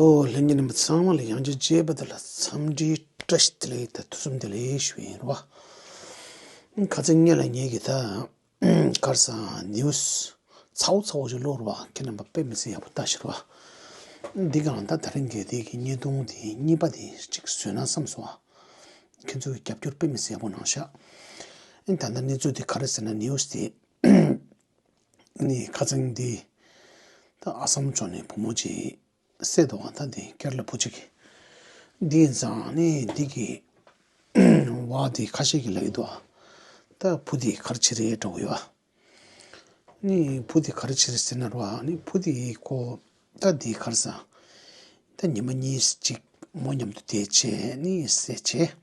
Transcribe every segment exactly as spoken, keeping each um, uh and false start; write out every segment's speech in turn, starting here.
ཨོ་ལྷན་རྒྱས་རྣམ་པ་ཚང་མ་ལ་ཡང་བསྐྱར་མཇལ་བ་དེ་ལ་འཚམས་འདྲིའི་བཀྲ་ཤིས་བདེ་ལེགས་དང་ཐུགས་བསམ་བདེ་ལེགས་ཞུ་ཡིན་རོ། ཁ་སང་ངས་ལ་ངེད་ཀྱི་ད་གར་སང་ནིའུ་སི་ཚ་བོ་ཚ་བོ་ཞིག་ཀློག་རོ། ཁྱེད་རྣམ་པ་དཔེ་མི་སྲིད་ཡག་པོ་ལྟ་ཤི་རོ། འདི་གང་ད་ད་རིང་གི་དེ་གི་བརྙན་ཐུང་དེ་གཉིས་པ་དེ་གཅིག་བཟོས་ན་བསམ་སོང་། ཁྱེད་ཚོ་གི་རྒྱབ་སྐྱོར་དཔེ་མི་སྲིད་ཡག་པོ་གནང་ཤག་ད་ལྟ་གནས་ཚུལ་དེ་ག་རེ་ཟེར་ན་ནིའུ་སི་དེ་ནི་ཁ་སང་འདི་ད་ཨ་སམ་ཕྱོགས་ནས་བུ་མོ་ཅིག་བསད་འདུག་ཨ། ད་འདི་ཀེ་ར་ལ་བུ་གཅིག་གིས། འདི་ཡིན་ཙང་ནི་འདི་གི་བ་འདི་ཁ་ཤས་ཀྱིས་ལབ་ཀྱི་འདུག་ཨ། ད་བུ་འདི་ག་རེ་བྱས་རེད་འདྲ་བོ་ཡོད་ཨ། ནི་བུ་འདི་ག་རེ་བྱས་རེད་ཟེར་ན་རོ་ཨ། ནི་བུ་འདི་ཁོ་ད་འདི་གར་ས་ད་ཉི་མ་གཉིས་གཅིག་མོ་མཉམ་དུ་བསྡད་བྱས་ནི་བསད་བྱས།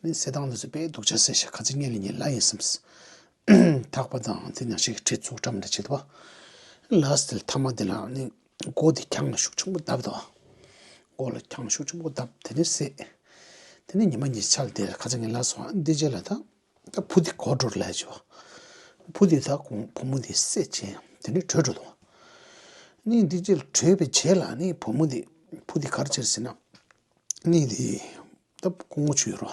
ནི་བསད་སྟངས་འདི་ཚོ་དཔེ་སྡུག་ཅག་བསད་ཤག་ཁ་སང་ངས་ལ་ངས་ལབ་ཡིན་བསམས། ཐག་པ་དང་དེ་ནང་བཞིན་གྱི་གྲི་བཙུགས་འདྲ་མི་འདྲ་བྱེད་དོ། ལ་སི་ཊི་ལ་ཐ་མ་དེ་ལ་ནི་མགོ་དེ་རྐྱང་ཤུགས་ཆེན་པོ་བརྡབས་དོ། མགོ་ལ་རྐྱང་ཤུགས་ཆེན་པོ་བརྡབས། དེ་ནས་བསད། དེ་ནས་ཉི་མ་གཉིས་ཆར་དེ་ཁ་སང་ངས་ལབ་སོང་། འདི་རྗེས་ལ་ད་ད་བུ་དེ་གོ་འགྲོ་ལས་བྱོས། བུ་དེ་ད་ཁོང་བུ་མོ་དེ་བསད་བྱས་དེ་ནས་བྲོས་འགྲོ་དོ། ནི་འདི་རྗེས་ལ་བྲོས་པའི་རྗེས་ལ་ནི་བུ་མོ་དེ་བུ་དེ་ག་རེ་བྱས་ཟེར་ན། ནི་དེ་ད་སྐུ་ངོ་ཆུ་ཡོད་རོ།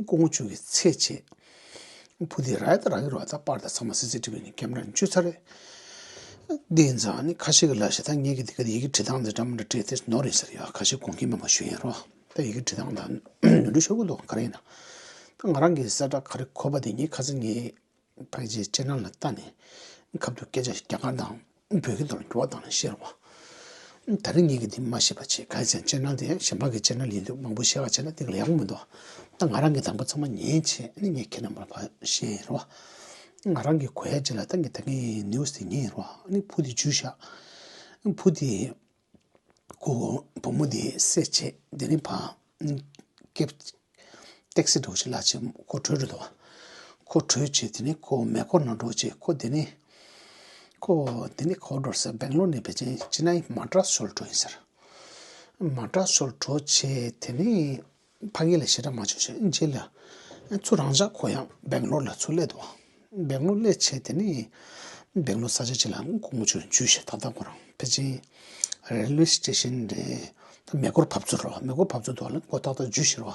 སྐུ་ངོ་ཆུ་གི་ཚེ་ཆེ། བུ་དེ་ར་ཡ་ད་ར་གི་རོ། ད་པར་ད་ཚང་མ་སི་སི་ཊི་བི་ནས་ཀེམ་ར་ནས་བཅུག་ཚར་རེད། དེ་ཡིན་ཙང་ནི་ཁ་ཤས་ཀྱིས་ལབ་ཤག་ད་ངེད་ཀྱི་དེ་ག་དེ་ཡི་གེ་བྲིས་སྟངས་དེ་འདྲ་མི་འདྲ་བྲིས་ཏེ་ནོར་རེད་ཟེར་ཡོད། ཁ་ཤས་དགོངས་ཀྱི་མེད་པ་ཞུ་ཡིན་རོ། ད་ཡི་གེ་བྲིས་སྟངས་དང་ནོར་འཁྲུལ་ཤོར་གི་འདུག་ག་རེ་ཡིན་ན། ད་ང་རང་གི་གསལ་བསྒྲགས་ག་རེ་གོ་བ་དེ་ངས་ཁ་སང་ངའི་ཕ་གི་ཅེ་ནལ་ལ་བལྟས་ནས་ཁ་ཐུག་སྐད་ཆ་ཞིག་རྒྱ་གར་དང་བོད་ཀྱི་ཐོག་ལ་འགྱུར་བ་བཏང་ནས་བཤད་རོགས། ད་རིང་ངེད་ཀྱིས་འདི་མ་ཤེས་པ་བྱས། ག་ཡི་ཅང་ཅེ་ནལ་དེ་གཞན་པ་གི་ཅེ་ནལ་ཡིན་དུས་མང་པོ་བཤད་པ་བྱས་ན་དེ་ལ་ཡག་པོ་མི་འདུག་ད་ང་རང་གི་དང་པོ་ཚང་མ་ཉན་བྱས་ནི་ངས་ཁྱེད་རྣམ་པར་ཕར་བཤད་ཡིན་རོགས། ང་རང་གི་གོ་ཡ་ཅིག་ལ་ད་ངས་ད་ངའི་ནིའུ་སི་དེ་ཉན་ཡིན་རོགས། ནི་བུ་དེ་འཇུས་ཤག་བུ་དེ་ཁོ་བུ་མོ་དེ་བསད་བྱས་དེ་ནས་ཕར་ནི་ཀེབ་ཏེག་སི་འདྲ་བོ་ཞིག་ལ་བྱས་ཁོ་བྲོས་འགྲོ་འདུག་ཁོ་བྲོས་བྱས་དེ་ནས་ཁོ་མེ་འཁོར་ནང་འགྲོ་བྱས་ཁོ་དེ་ནས་ཁོ་དེ་ནས་ག་པར་འགྲོ་ཟེར། སྦེང་ལོར་ནས་ཕལ་ཆེར་ཅི་ན་མ་ཏྲ་སི་ཕྱོགས་ལ་འགྲོ་ཡིན་ཟེར། མ་ཏྲ་སི་ཕྱོགས་ལ་འགྲོ་བྱས་དེ་ནས་ཕ་གི་ལ་ཞེ་དྲག་མ་བྱུང་ཞེས་རྗེས་ལ་ཚུར་རང་ཅག་ཁོ་ཡང་སྦེང་ལོར་ལ་ཚུར་སླེབས་འདུག་སྦེང་ལོར་སླེབས་བྱས་དེ་ནས་སྦེང་ལོར་ས་ཆ་ཅིག་ལ་སྐུ་ངོ་ཆུ་འཇུས་བྱས། ད་ལྟ་ཁོ་རང་ཕལ་ཆེར་རེལ་ཝེ་སི་ཊེ་ཤན་རེད། ད་མེ་འཁོར་བབས་ཚུགས་རོ། མེ་འཁོར་བབས་ཚུགས་འདུག་ལ་ཁོ་ཏག་ཏག་འཇུས་ཤི་རོ།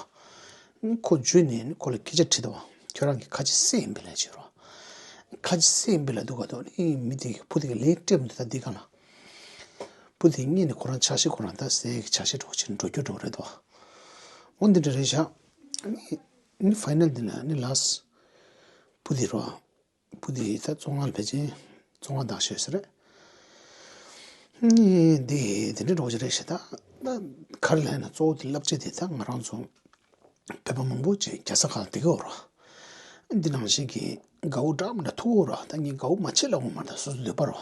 ཁོ་འཇུས་ནས་ཁོ་ལ་སྐད་ཆ་དྲིས་འདུག་ཁྱོད་རང་གི་ཁ་ཆེ་བསད་ཡིན་པས་ལབ་བྱས་རོ། ཁ་ཆེ་བསད་ཡིན་པས་ལབ་འདུག་ག་འདུག་ནི་མི་དེ་བུ་དེ་གི་ལན་སྤྲད་མི་འདུག་ད་འདི་གང་ལ། བུ་དེ་གཉིས་ནི་ཁོ་རང་ཆགས་ཤིག་ཁོ་རང་ད་ཟས་ཀྱི་ཆགས་ཤིག་འགྲོ་ཆེན་འགྲོ་རྒྱུ་འགྲོ་རེད་དོ། འོ་འདི་འདྲ་རེད་ཤག་ནི་ནི་ཕའི་ནལ་འདི་ན་ནི་ལ་སི་བུ་དེ་རོ། བུ་དེ་ད་བཙོན་ཁང་ལ་ཕལ་ཆེར་བཙོན་ཁང་བདག་ཤོས་ཟེར་རེད། ནི་འདི་འདི་འདྲ་འགྲོ་གི་རེད་ཤག་ད་ད་ག་རེ་ལབ་ན་གཙོ་བོ་དེ་བསླབ་བྱ་དེ་ད་ང་རང་ཚོ་བོད་པ་མང་པོ་ཅིག་རྒྱལ་ས་ཁག་ལ་བསྡད་ཀྱི་ཡོད་རེད། འདི་ནང་བཞིན་གྱི་དགའ་བོ་འདྲ་མི་འདྲ་ཐུག་ཡོད་རེད། ད་ངས་དགའ་བོ་མ་བྱེད་ལབ་ཡོད་མ་རེད། ད་སོ་སོའི་འདོད་པ་རེད།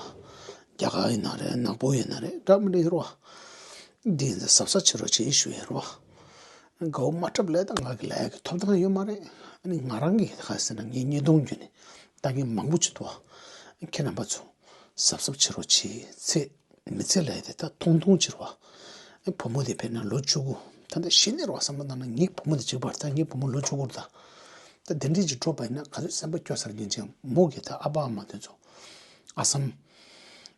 རྒྱ་གར་ཡིན་ན་རེད། ནག་པོ་ཡིན་ན་རེད། འདྲ་མི་འདྲ་ཡོད་རེད། འདི་ཡིན་ཙང་གཟབ་གཟབ་བྱེད་རོགས་བྱེད་ཞུ་ཡིན་རེད། དགའ་བོ་མ་འཁྲབ་ལས་ད་ང་གི་ལས་ཀྱི་ཐོབ་ཐང་ཡོད་མ་རེད། ཨ་ནི་ང་རང་གི་ག་ཟེར་ན་ངའི་བརྙན་ཐུང་བརྒྱུད་ནས་ལྟ་མཁན་མང་པོ་ཅིག་འདུག་ཁྱེད་རྣམ་པ་ཚོ་གཟབ་གཟབ་བྱེད་རོགས་བྱེད། ཚེ་མི་ཚེ་ལ་ཡ་དེ་ད་ཐུང་ཐུང་ཕྱིར་བ། བུ་མོ་དེ་དཔེར་ན་ལོ་བཅུ་དགུ། ད་ལྟ་ཤི་ནས་རོགས་བསམ་པ་བཏང་ན་ངའི་བུ་མོ་དེ་གཅིག་པར་ད་ངའི་བུ་མོ་ལོ་བཅུ་དགུ་རེད། ད་ད་དེ་འདྲས་ཅིག་འགྲོ་བ་ཡིན་ན་ག་ཚོད་སེམས་པ་སྐྱོ་ས་རེད། ཉིན་གཅིག་མོ་གི་ད་ཨ་ཕ་ཨ་མ་དེ་ཚོ་ཨ་སམ།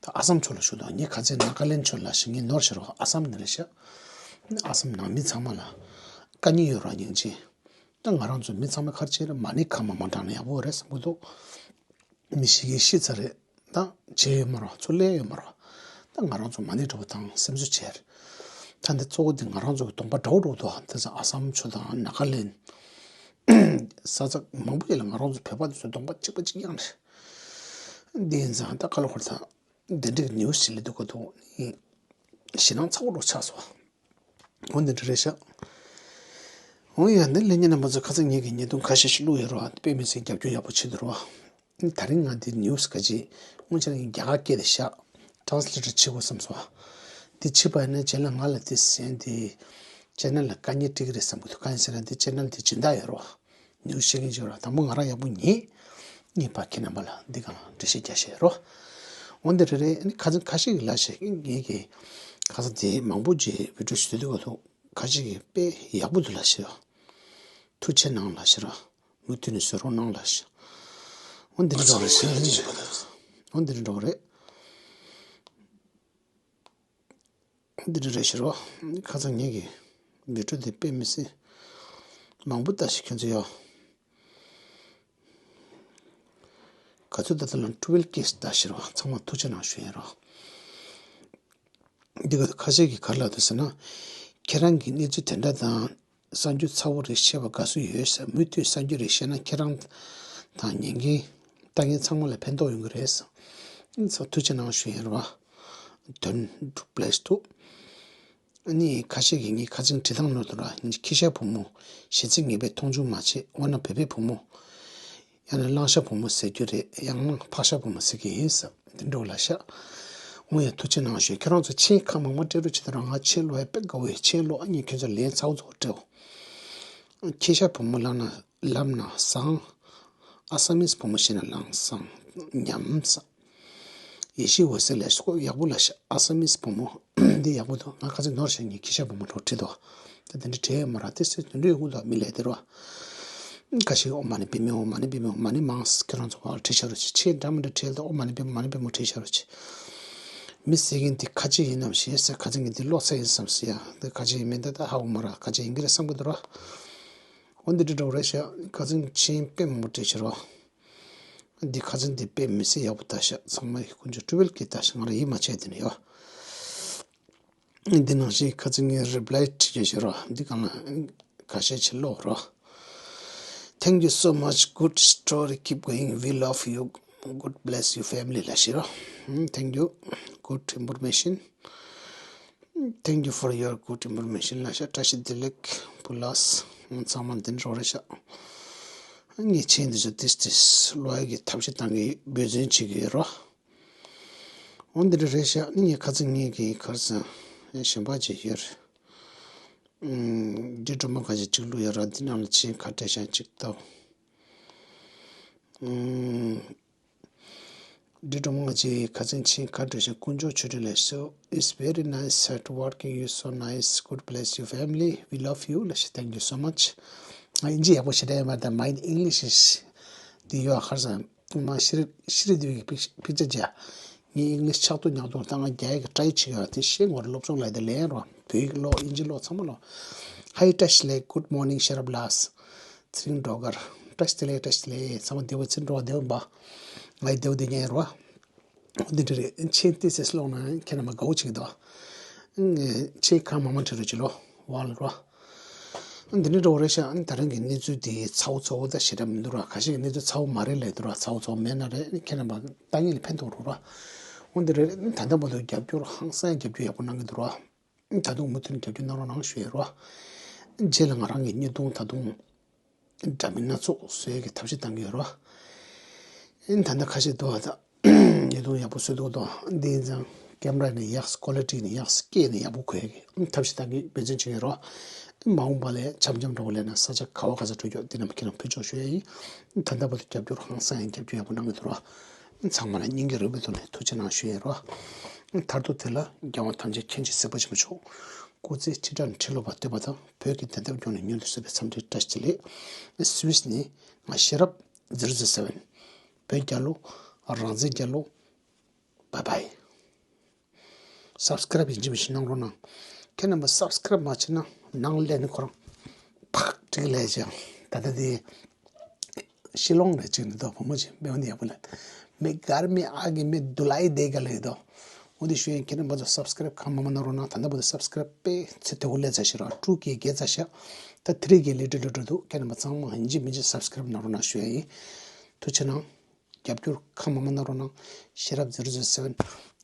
ད་ཨ་སམ་ཕྱོགས་ལ་བཞུགས་དང་། ངས་ག་ཚོད་ནཱ་ག་ལེན་ཕྱོགས་ལ་ཞིག་ངས་ནོར་ཤི་རོགས། ཨ་སམ་ནས་རེད་ཤག་ཨ་སམ་ནང་མི་ཚང་མ་ལ་དཀའ་ངལ་ཡོད་རོགས། ཉིན་གཅིག་ད་ང་རང་ཚོ་མི་ཚང་མ་ག་རེ་བྱས་རེད། མ་ཎི་ཁ་མ་མ་བགྲངས་ན་ཡག་པོ་རེད་བསམ་གྱི་འདུག་མི་ཤི་མཁན་ཤི་ཚར་རེད། ད་བྱེད་ཡོད་མ་རེད། ཚུར་ལེན་ཡོད་མ་རེད། ད་ང་རང་ཚོ་མ་ཎི་འདྲ་པོ་བཏང་སེམས་གསོ་བྱས་རེད། ད་འདི་གཙོ་བོ་འདི་ང་རང་ཚོ་གི་གདོང་པ་འདྲ་པོ་འདྲ་པོ་འདུག་དེ་ཚོ་ཨ་སམ་ཕྱོགས་དང་ནཱ་ག་ལེན་ས་ཆ་མང་པོ་ཡོད་ལ་ང་རང་ཚོ་བོད་པ་འདི་ཚོ་གདོང་པ་གཅིག་པ་གཅིག་རྐྱང་རེད། འདི་ཡིན་ཙང་ད་ཁ་ལོ་ཁོར་ཚང་འདི་འདྲའི་ནིའུ་སི་ཞིག་ལ་འདུག་ག་འདུག་ནི་ཞེད་སྣང་ཚ་པོ་འདྲ་པོ་ཆགས་སོང་། འོ་འདི་འདྲ་རེད་ཤག་འོ་ཡ། འདི་ལྷན་རྒྱས་རྣམ་པ་ཚོ་ཁ་སང་ངེད་ཀྱི་བརྙན་ཐུང་ཁ་ཤས་ཤིག་བླུགས་ཡོད་རེད་བ། དཔེ་མི་སྲིད་རྒྱབ་སྐྱོར་ཡག་པོ་བྱེད་འདུག་རེད་བ། ད་རིང་ང་འདི་ནིའུ་སི་ག་ཅིག་སྔོན་ཆད་ངས་རྒྱ་གར་སྐད་དེ་བཞག་ཊན་སི་ལེ་ཊར་བྱེད་དགོས་བསམ་སོང་བ། འདི་བྱེད་པ་ཡིན་ན་རྗེས་ལ་ང་ལ་འདི་ཟེར་འདི་ཅེ་ནལ་ལ་དཀའ་ངལ་འཕྲད་ཀྱི་རེད་བསམ་གྱི་འདུག་གང་ཡིན་ཟེར་ན་འདི་ཅེ་ནལ་འདི་སྦྱིན་བདག་ཡོད་རེད་བ། ནིའུ་སི་ཤེས་མཁན་ཅིག་ཡོད་རེད་བ། དང་པོ་ང་རང་ཡག་པོ་ཉན། གཉིས་པ་ཁྱེད་རྣམ་པ་ལ་འདི་གང་འགྲེལ་བཤད་རྒྱག་བཤད་རོགས། འོ་འདི་རེད་རེད། ཨ་ནི་ཁ་སང་ཁ་ཤས་ཀྱིས་ལབ་ཤག་ངེད་ཀྱིས་ཁ་སང་དེ་མང་པོ་ཅིག་བི་ཌིའོ་ཞིག་བཟོས་དུས་ག་ཐུག་ཁ་ཤས་ཀྱིས་དཔེ་ཡག་པོ་འདུག་ལབ་ཤག་ཐུགས་རྗེ་གནང་ལབ་ཤག་ར། མུ་མཐུད་ནས་བཟོ་རོགས་གནང་ལབ་ཤག་འོ་འདི་འདྲ་འདྲ་པོ་རེད་ཤག་འོ་འདི་འདྲ་འདྲ་པོ་རེད། འདི་འདྲ་རེད་ཤག་རོ། ཁ་སང་ངེད་ཀྱི་བི་ཌིའོ་དེ་དཔེ་མི་སྲིད་མང་པོ་ལྟ་ཞིག་ཁྱོད་ཚོ་ཡོད། ག་ཚོད་ད་ལྟ་ལ་ཊུ་ཝེལ་ཀེ་ལྟ་ཞིག་རོ། ཚང་མ་ཐུགས་རྗེ་གནང་ཞུ་ཡིན་རོ། འདི་ག་ཁ་ཤས་ཀྱིས་ག་རེ་ལབ་འདུག་ཟེར་ན། ཁྱེད་རང་གི་གནས་ཚུལ་དེ་འདྲ་དང་། གསར་འགྱུར་ཚ་བོ་རེ་བཤད་པ་དགའ་བསུ་ཡོད་ཟེར། མུ་མཐུད་གསར་འགྱུར་རེ་བཤད་ན་ཁྱེད་རང་དང་ཉན་མཁན་ལྟ་མཁན་ཚང་མ་ལ་ཕན་ཐོགས་ཡོང་གི་རེད་ཟེར། ཚང་ཐུགས་རྗེ་གནང་ཞུ་ཡིན་རོ། དོན་འགྲུབ་ལེགས་འདུག་ཨ་ནི་ཁ་ཤས་ཀྱིས་ངའི་ཁ་སང་བྲིས་སྟངས་ནོར་འདུག་ར། ཁྱི་ཤ་བུ་མོ་གཞས་ཚིག་ངེས་པའི་མཐོང་ཆུང་མ་བྱེད། འོ་ན་བོད་པའི་བུ་མོ་ཡང་ན་གླང་ཤ་བུ་མོ་ཟེར་རྒྱུ་རེད། ཡང་ན་ཕག་ཤ་བུ་མོ་ཟེར་གྱི་ཡིན་ཟེར། འདི་འདྲ་ལབ་ཤག་འོ་ཡ་ཐུགས་རྗེ་གནང་ཞུ། ཁྱེད་རང་ཚོ་མཆན་ཁ་མང་མང་སྤྲད་རོགས་བྱེད་དང་། ང་མཆན་ཀློག་ཡ་དཔེ་དགའ་བོ་ཡོད། མཆན་ཀློག་ཨ་ནི་ཁྱོད་ཚོ་ལན་ཚ་བོ་ཚ་བོ་སྤྲད། ཁྱི་ཤ་བུ་མོ་ལབ་ན་ལབ་ན་བཟང་། ཨ་ས་མིས་བུ་མོ་ཞེས་ན་ལང་བཟང་ཉམས་ས། ཡེ་ཤེས་འོད་ཟེར་ལས་སྐོར་ཡག་པོ་ལ་ཤ། ཨ་ས་མིས་བུ་མོ་འདི་ཡག་པོ་འདུག་ང་ཁ་སང་ནོར་ཤག་ངས་ཁྱི་ཤ་བུ་མོ་འདྲ་བོ་བྲིས་འདུག་ད་དེ་འདྲ་བྲིས་ཡོད་མ་རེད། དེ་སྲིད་དེ་འདྲ་ཡོང་གི་འདུག་མི་ལས་དེ་རོ། ཁ་ཤས་ཨོཾ་མ་ཎི་པདྨེ་ཧཱུྃ། མ་ཎི་པདྨེ་ཧཱུྃ། མ་ཎི་མང་། ཁྱེད་རང་ཚོ་བར་བྲིས་བཞག་རོགས་བྱེད། མཆན་འདྲ་མི་འདྲ་བྲིས་ད་ཨོཾ་མ་ཎི་པདྨེ་ཧཱུྃ། མ་ཎི་པདྨེ་ཧཱུྃ་བྲིས་བཞག་རོགས་བྱེད། མི་ཟེར་མཁན་འདི་ཁ་ཆེ་ཡིན་ནམ་ཞེས་ཟེར། ཁ་ཆེ་ངས་འདི་ཀློག་ཚར་ཡིན་བསམ་ཟེར་ཡ། འདི་ཁ་ཆེ་ཡིན་མིན་ད་ད་ཧ་གོ་མ་རེད། ཁ་ཆེ་ཡིན་གྱི་རེད་བསམ་གྱི་འདུག་ར། འོ་འདི་འདྲ་འདྲ་བོ་རེད་ཤག་ཁ་སང་མཆན་དཔེ་མང་པོ་བྲིས་ཤག་རོ། འདི་ཁ་སང་འདི་དཔེ་མི་སྲིད་ཡག་པོ་ལྟ་ཤག་ཚང་མ་ཡི་དཀོན་མཆོག་སྤྲུལ་པའི་སྐད་ལྟ་ཤག་ང་རང་ཡིད་མ་ཆེས་དེ་ནས་ཡོད། འདི་ནང་བཞིན་ཁ་སང་ངས་རི་པི་ལའི་བྲིས་ཤག་རོ། འདི་གང་ལ་ཁ་ཤས་ཆེ་ལོག་རོ། Thank you so much. Good story. Keep going. We love you. God bless you family. ལ་ཤི་རོ། Thank you. Good information. Thank you for your good information. ལ་ཤ་བཀྲ་ཤིས་བདེ་ལེགས་བུ་ལགས། ཚང་མ་འདི་འདྲ་རེད་ཤག་ངས་མཆན་འདི་ཚོ་ཏིས་ཏིས་ཀློག་ཡ་གི་ཐབས་ཤེས་བཏང་གི་འབད་བརྩོན་བྱེད་ཀྱི་ཡོད་རོ། འོ་འདི་འདྲ་རེད་ཤག་ནི་ངས་ཁ་སང་ངས་ཀྱི་ཁར་སང་ཡང་གཞན་པ་ཅིག་ཡོད་རེད། འདི་སྒྲོལ་མ་ཁ་ཅིག་གཅིག་བླུགས་ཡོད་ར། འདི་ནང་ལ་མཆན་ག་འདྲ་ཤག་ཅིག་ལྟ། འདི་སྒྲོལ་མ་ཅིག་ཁ་སང་མཆན་ག་འདྲ་ཤག་དཀོན་མཆོག་མཆོད་སྤྲིན་ལས་སོ། It's very nice at working. You so nice. God bless you family. We love you. ལ་ཤ། Thank you so much. ང་ཨིན་ཇི་ཡག་པོ་ཞེ་དྲག་ཡོད་མ་རེད། ད་མའི་ཨིང་ལིཤ་འདི་ཡོད་ཁར་སང་། ང་ཤི་རི་ཤི་རི་དུས་ཀྱི་པིག་པིག་ཅར་བརྒྱབ། ངའི་ཨིང་ལིཤ་ཆག་ཏུ་ཉག་ཏུ་ད་ང་རྒྱ་ཡིག་གི་ཊའེ་བྱེད་ཀྱི་ཡོད། དེ་ཤེས་ངོར་སློབ་སྦྱོང་ལ་དེ་ལན་རོ། བོད་ཡིག་ཀློག་ཨིན་ཇི་ཀློག་ཚང་མ་ཀློག་ཧའི་བཀྲ་ཤིས་བདེ་ལེགས། Good morning ཤེས་རབ་ལགས། ཚེ་རིང་སྒྲོལ་དཀར། བཀྲ་ཤིས་བདེ་ལེགས། བཀྲ་ཤིས་བདེ་ལེགས། ཚང་མ་བདེ་པོ། ཚེ་རིང་སྒྲོལ་དཀར་བདེ་པོ་འབའ། ང་ཡི་བདེ་པོ་བདེ་ཉན་རོ། འདི་འདྲ་རེད། མཆན་ཏིས་ཏིས་ཀློག་ན་ཁྱེད་རྣམ་པ་དགའ་བོ་བྱེད་ཀྱི་འདུག་མཆན་གང་མང་མང་བྲིས་རོགས་བྱེད་ལོ། ཝ་ལ་རོ། འདི་འདྲ་འདྲ་བོ་རེད་ཤག་ད་རིང་གི་གནས་ཚུལ་དེ་ཚ་བོ་ཚ་བོ་ད་ཞེ་དྲག་མི་འདུག་ར། ཁ་ཤས་ཀྱི་གནས་ཚུལ་ཚ་བོ་མ་རེད་ལབ་འདུག་ར། ཚ་བོ་ཚ་བོ་མེད་ན་རེད། ཁྱེད་རྣམ་པ་ལྟ་མཁན་ལ་ཕན་ཐོགས་རོགས་ར། འོ་འདི་རེད། ད་ལྟ་བར་དུ་རྒྱབ་སྐྱོར་ཧང་སང་རྒྱབ་སྐྱོར་ཡག་པོ་གནང་གི་འདུག་ར། ད་དུང་མུ་མཐུད་ནས་རྒྱབ་སྐྱོར་གནང་རོགས་གནང་ཞུ་ཡས་རོ། རྗེས་ལ་ང་རང་གི་བརྙན་ཐུང་ད་དུང་འདྲ་མིན་སྣ་ཚོགས་བཟོ་ཡས་ཀྱི་ཐབས་ཤེས་གཏང་གི་ཡོད་རོ། ཨིན་ད་ལྟ་ཁ་ཤས་འདུག་ཨ། ད་བརྙན་ཐུང་ཡག་པོ་བཟོས་འདུག་དོ། འདི་ཡིན་ཙང་ཀེམ་ར་ནས་ཡག་ཀོ་ལི་ཊི་ནས་ཡག་སྐད་ནས་ཡག་པོ་གོ་ཡས་ཀྱི་ཐབས་ཤེས་གཏང་གི་འབད་བརྩོན་བྱེད་ཀྱི་ཡོད་རོ། མ་འོངས་པ་ལས་འཆམ་འཆམ་འདྲ་བོ་ལས་ན་ས་ཆ་ག་བ་ག་ས་འགྲོ་རྒྱུ་འདི་རྣམས་ཁྱེད་རང་ཕུལ་ཆོག་ཞུ་ཡས་ཡིན། ད་ལྟ་བར་དུ་རྒྱབ་སྐྱོར་ཧང་སང་ཡང་རྒྱབ་སྐྱོར་ཡག་པོ་གནང་གི་འདུག་རོ། ཚང་མ་ལ་སྙིང་གི་རུས་པའི་ཐོག་ནས་ཐུགས་རྗེ་གནང་ཞུ་ཡས་རོ། མཐར་ཐུག་དེ་ལ་རྒྱལ་དབང་ཐམས་ཅད་མཁྱེན་ཅིང་སྲིད་པ་ཆེན་པོ་མཆོག་སྐུ་ཚེ་ཁྲི་ཕྲག་ཁྲི་ལོ་བར་བརྟན་པ་དང་བོད་ཀྱི་བདེན་མཐའ་སྐྱོང་ནས་མྱུར་དུ་གསལ་བའི་འཚམས་འདྲིའི་བཀྲ་ཤིས་བདེ་ལེགས། སུད་སི་ནས་ང་ཤེས་རབ་zero zero seven བོད་རྒྱལ་ལོ། རང་བཙན་རྒྱལ་ལོ། བའི་བའི། སབ་སི་ཀ་རབ་ཡིན་གཅིག་མིན་གཅིག་གནང་རོགས་གནང་། ཁྱེད་རྣམ་པ་སབ་སི་ཀ་རབ་མ་བྱས་ན་ནང་སླེབས་ནས་ཁོ་རང་ཕག་ཀྲིག་ལས་ཀྱང་ད་ལྟ་དེ། ཤི་ལོང་རེ་གཅིག་ནི་དོ་བུ་མོ་ཅིག་མེ་འོ་འདི་ཡག་པོ་ལ། མེ་གར་མེ་ཨ་གི་མེ་དུ་ལའི་དེ་ག་ལས་དོ། འོ་འདི་ཞུ་ཡན་ཁྱེད་རྣམ་པ་ཚོ་སབ་སི་ཀ་རབ་གང་མང་མང་གནང་རོགས་གནང་། ད་ལྟ་བར་དུ་སབ་སི་ཀ་རབ་དཔེ་ཚེ་དེ་འུ་ལས་ཚ་ཤི་ར་ཀྲུ་གི་གེ་ཚ་ཤ། ད་ཐི་རི་གི་ལི་ཏི་ལི་ཏི་འདུག་ཁྱེད་རྣམ་པ་ཚང་མ་ཡིན་གཅིག་མིན་གཅིག་སབ་སི་ཀ་རབ་གནང་རོགས་གནང་ཞུ་ཡ་ཡིན། ཐུགས་རྗེ་གནང་། རྒྱབ་སྐྱོར་གང་མང་མང་གནང་རོགས་གནང་། ཤེས་རབ་zero zero seven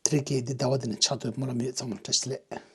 ཐི་རི་གི་འདི་ཟླ་བ་འདི་ནས་ཆགས་སྡོད་སྨོན་ལམ་ཡོད། ཚང་མ་བཀྲ་ཤིས་བདེ་ལེགས།